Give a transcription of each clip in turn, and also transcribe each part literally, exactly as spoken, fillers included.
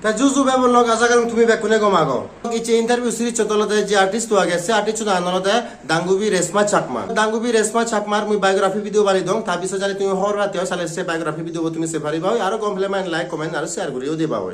Te ju ju bebon lok, aja gorong tumi bekkune gom ago. Icche interview series-ot olode je artist-o age, se artist-o nangan olode Dangubi Reshma Chakma. Dangubi Reshma Chakmar mui biography video banei dong, ta bisoy jodi tumi hobor pate oi, sale se biography video bo tumi sei pariba oi, aro gom pele mane like, comment aro share guriyo diba oi.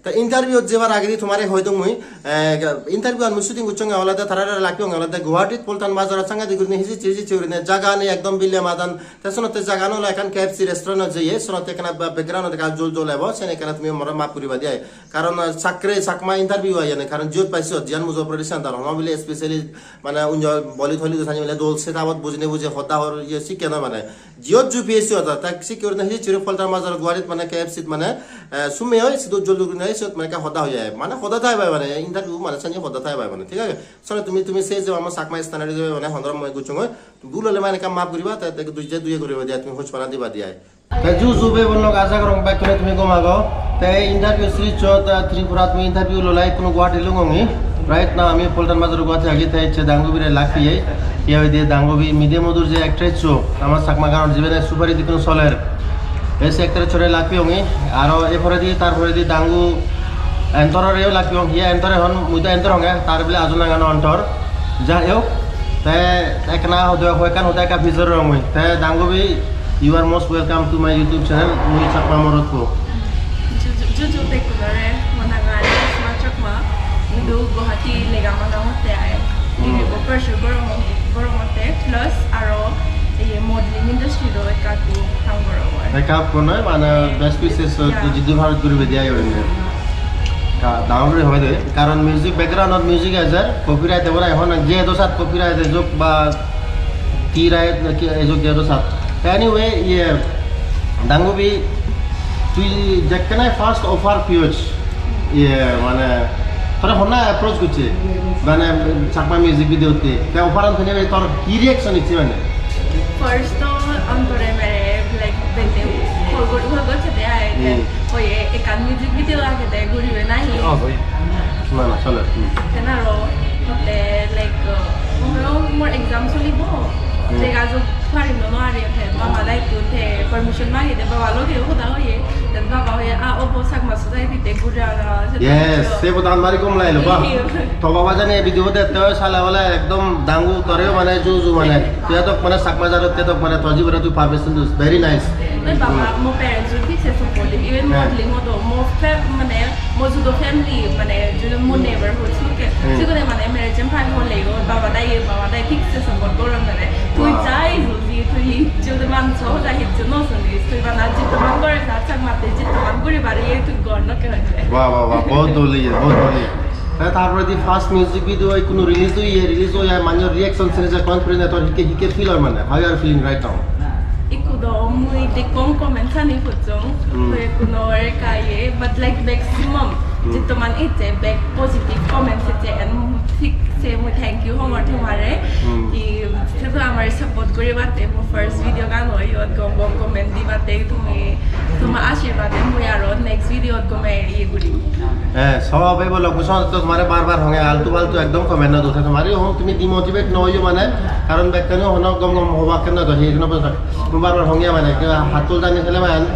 Ta interview-ot jebar agedi tomare hoi dong mui, eh, interview-an mui shooting gocchonge olode tarare lak peyonge olode Guwahatit Poltan Bazarot, sangadi gurinei hijicche hijicche gurinei jaga nei, ekdom bille madan. Te senotte jagan ole ekkan K F C restaurant-ot jeye, senotte ekkana ba-, background-ot ekkan jol jol ebo, sen ekkana tumi more maf guriba de ai. Karon, ah, Chakre, Chakma interview ai jane, karon jiyot pai siyot, jiyan mui jobor practice center, hono bile specially mane unjo boli tholi do sani bile dol setup-ot bujine buje hoda hor iye sikke noi mane. Jiyot ju P S C hoda, ta sikke gurinei hijicche guri Poltan Bazar Guwahatit mane K F C-t mane, eh, sume oi, sidu jol jol gurinei siyot mane ekka hoda hoi ai. Mane hoda thai pai mane, interview mane sani hoda thai pai mane, thik age? Senotte tumi, tumi sei je ama Chakma standard oi mane hondro mui gocchongoi, bul ole mane ekka maf guriba, te, te duje duje guriba de ai, tumi hojpana diba de ai. Te ju ju bebon lok, aja gorong bekkune tumi gom ago. Te interview series-ot, ah, Tripurat mui interview lolai, ikkunu Guwahati lungongi. Right now ami Poltan Bazar Guwahati agi, te icche Dangubire lak peye. Iye hoide Dangubi Mide Modur je actress-o, ama Chakma ganot jibene super hit ikkunu soler. Ei se actress-ore lak peyongi. Aro e poredi, tar poredi Dangu Antor-oreyo lak peyong. Hiye Antor, hon mui do Antor honge, tar bile ajo nangan Antor. Jai hok, te ekkana hoda, hoi ekkan hoda ekka pijor rong mui. Te Dangubi, you are most welcome to my YouTube channel, Mui Chakma Morot Po. Ju ju, ju ju bekkunore, mo nangan Reshma Chakma, idu Guwahati lega mana motte ai. Hmm. Idu pursue gorong, gorongotte, plus aro ei modeling industry-ro ekka ekku ham gorongor. Ekka ekku noi, mane best pieces, yeah, jiddur parot guribe de ai oinne. Ka-, dangor guri hobe de, karon music background-ot music ejer, copyright ebore ekhon je edo sat copyright ejok ba ki right na ki ejok je edo sat. Anyway, iye, Dangubi, tui jekkene first offer piyoj, iye, mane, tore honna approach gocche, mane, Chakma music video-tte, te offer-an pene tor hi reaction icche mane? First to Antore mere, like, bende call gor-, call gocche de ai, hmm, hoye ekkan music video agede guribe nahi? Oh, hoye. Na, na, sole. Hmm. Then aro hotte, like, uh, moro mor exam solibo. Hmm. Dega jok parim no, no parim, then mama daitto te permission magi de, baba loge hoda hoye. Then baba hoye, "Ah, obo Chakma society-te guri aga." Yes, se bodan bari gom lagilo, ba. Thank you. To baba jani ei video dette oi sale bole ekdom Dangu, toreo mane ju ju mane. Tui edok mane Chakma jaro, tui edok mane to jibone tui permission dus. Very nice. Oi baba, hmm, mo parents-o thik se supportive. Even, heh, modeling-o do, mo fam-, mane, mo judo family, mane, judo mo neighborhood, sukke. Hmm. Sigune mane marriage and file hole, o baba dai, baba dai thik se support goron mane. Tui, wow, jai huji, tui hissu de manso hoda hissu no sunis. Tui bana jittoman gore sar Chakmatte, jittoman guri pare, tui gor no ke hoide. Wah, wah, wah, bahut dol iye, bahut dol iye. Te tar poredi first music video ikkunu release oye, release oye, manjor reaction sene je, confidence tor hikke, hikke feel oi mane? How you are feeling right now? Ikku do mui dekkong comment ani pocchong, hmm, hoi ekkunor ekka iye, but, like, maximum, hmm, jittoman ecche bek positive comment ecche, and thik se mui thank you hongor tomare. Hmm. Ki sudu amare support guribatte, mo first video gan oi, iyot gom gom comment dibatte, tumi, toma ashirbade mui aro next video-t gome iye gurim. Eh, sob ebo location to tomare bar bar honge, altu faltu ekdom comment no do, tomare hon tumi demotivate no oiyo mane, karon bekkani hono gom gom hobak ken no do, hi no bujho. Mui bar bar honge mane, ke hatul jani hele mane,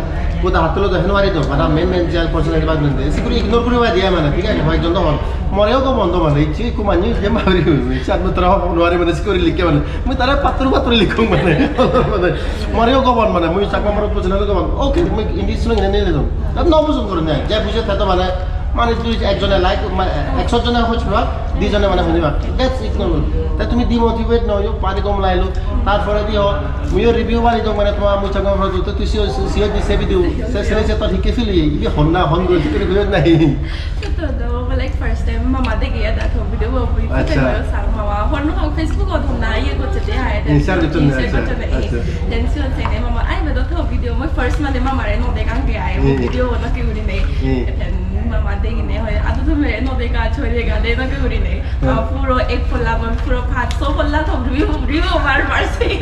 kuda hatul do heno mari do, mane main main je personality bad mende, sikuri ignore guri bai diya mane, thik age, hoyek jon do hon. Moreyo gom ondo mane, icche ikku manye je mari, icche atma tara hon mari mane, sikuri likke mane. Mui tara pattur pattur likkong mane. Mane, moreyo gom on mane, mui Chakma Morot Po channel-o gom on. Okay, mui indi sunung ine nile dong. Ta no bujon gore na, je buje ta to mane, mane tui ekjone like, ma-, ekso jone hoj pebak, di jone mane hoj pebak. That's it, no. Ta tumi demotivate no oiyo, pani gom lailo. Tar poredi ho, muiyo review bani dong mane, toma mui Chakma Morot Po, tui siyo, siyo di se video, se, se, se to hikke feel oye, ibe honna, hon gore, hikke feel oye nahi. Seto do, like, first time mama degi ada to video bo bui. Acha. Photo lo sang mama, hon no Facebook ot honna iye gocche de ai. Hmm, share gocchonde, share acha, gocchonde, eh. Acha. Then siyot jeinei mama, ai bedo to video, mui first mane mama re no degang de ai, hmm, video bo no ke guri nei. Hmm. Then mama degi nei hoi, adu to mere no dega, choi dega de no ke guri nei. Hmm. Ah, puro ek polla, mane puro pach so polla to review, review bar bar sei.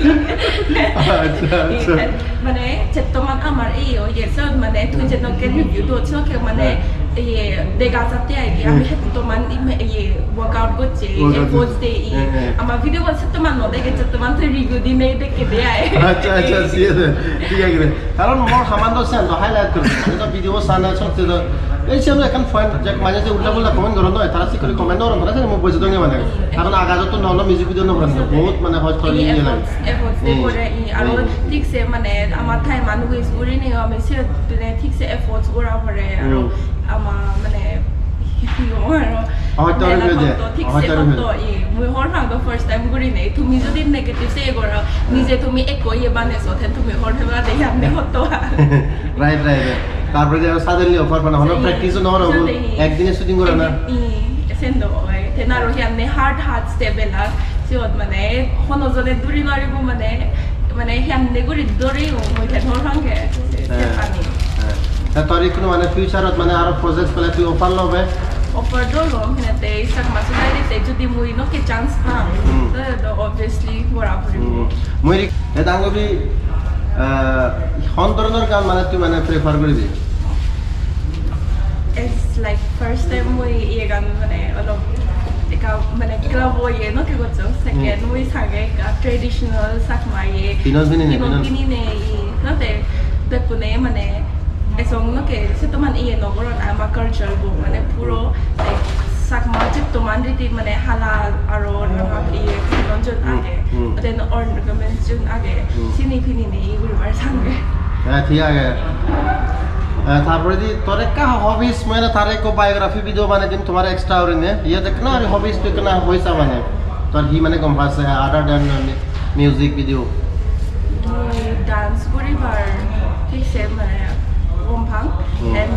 Acha, acha. Then mane, jettoman amar ei oye, sot mane, tui jenokke review do, senokke mane, heh, iye, dega jatte ai ki, ami, hmm, hettoman im-, iye, workout gocche, workout effort gocche, de, heh, heh, ama video bot settoman no dege, jettoman tui review dinei dekke de ai. Acha, acha, siye de. Thik age de. Karon mor haman do siyan do highlight gori. Ami do video bo sa na, sotte do Ei se ekkan point, je mane je ulta pulta comment goron noi, tara sik guri comment no goron, tara se mui bujei dong mane. Karon aga jotto no, no music video no goron, bohut mane hosto iye lage. Efforts, efforts de gore, i, aro thik se mane ama time an waste guri nei, ami se thik se efforts gora pore, aro ama mane hi hobo aro. Hoito aro mehnot hoye, hoito aro hoye. I, mui hobor pang do first time gurinei. Tumi jodi negative se goro, nije tumi ekko iye baneso, then tumi hobor peba de yanne hoito. Right, right, right. Tarpore je suddenly offer pano, hono practice no goro, ekdine shooting gora na. I, sen do oi. Then aro yanne hard, hard step ela. Siyot mane hono jone duri nw paribo mane, mane hiyani guri duri o mui te hobor pang ge. Te tor ikkunu mane future ot mane aro project pele tui offer lobe? Offer do lom, hinete Chakma society te jodi mui nokke chance pang, te do obviously gora puribo. Mui ri-, e dangubi, eh, hon dhoronor gan mane tui mane prefer guribi? It's like first time mui iye gan mane olop ekka mane club o iye nokke goccho. Second mui sange ekka traditional Chakma iye. Pinon pinine, pinon pinine i, note bekkune mane esong nokke settoman iye no goron ama culture bo mane puro like Chakma jittoman riti mane hala aro ranga iye pinon jon age. Then ornaments jon age. Sini pinine iye guribar sange. Heh, thik age. Eh, tarpore di tor ekka hobbies, mane tar ekko biography video banei dim tomar extra gurinei. Iyot ekkena hobbies tui ekkena hoisa mane. Tor hi mane gom pas, eh, other than, eh, music video? Mui dance guribar thik se mane gom pang. And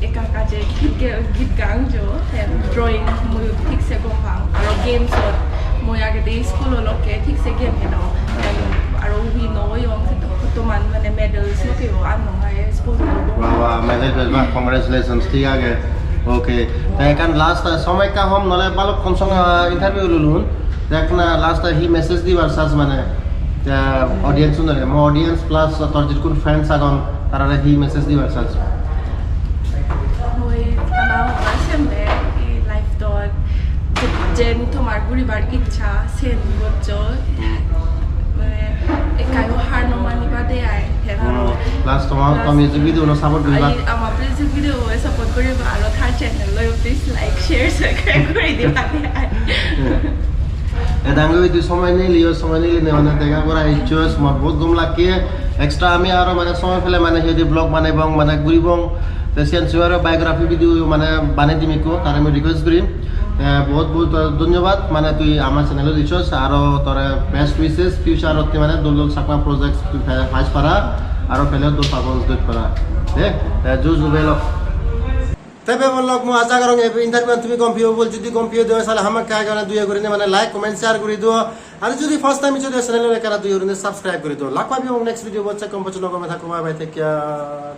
ekka ekka je git ge-, git gang jo, then drawing mui thik se gom pang. Aro games ot mui agede school o lokke thik se game helong. Then aro win o oyong, se to-, toman mane medals lokke o anong ai sports o. Wah, wah, medal bej ba, congratulations, thik age. Okay. Te ekkan last, ah, somoy ekka hom, nole balukkun song, ah, interview lulun. Te ekkan, ah, last, ah, hi message dibar sas mane? Te audience unore, mo audience plus tor jikkun fans agon, tarare hi message dibar sas? Hoi, bana hobar sembe, ei life tot je-, jen tomar guribar iccha, sen goccho. Mane, ekkayo har no maniba de ai, te aro plus tomar, to music video no support guriba. Ai, ama music video o support guriba, aro thar channel loi please like, share, subscribe guri diba de ai. Edango idu somoy niliyo, somoy nilinei mane dega gora icchos, mor bohut gom lakke. Extra ami aro mane somoy pele mane hiyedi vlog banebong, mane guribong. Te siyan siyot aro biography video mane banei dim ikko, tare mui request gurim. Te bohut bohut dhonyobad, mane tui ama channel-ot icchos, aro tore best wishes, future-ot mane dol dol Chakma projects tui pe-, paj para, aro pele dol performance doj para. De, te ju ju belo. Te bebon lok, mui aja gorong ei interview-an tumi gom piyo bol, jodi gom piyo de oi, sale hamakkai ekkana doya gurinei mane like, comment, share guri do. Ar jodi first time iccho de channel-ot ekkana doya gurinei subscribe guri do. Lak pabong next video bot, se kom pocchuno gome thakko, bye bye, take care.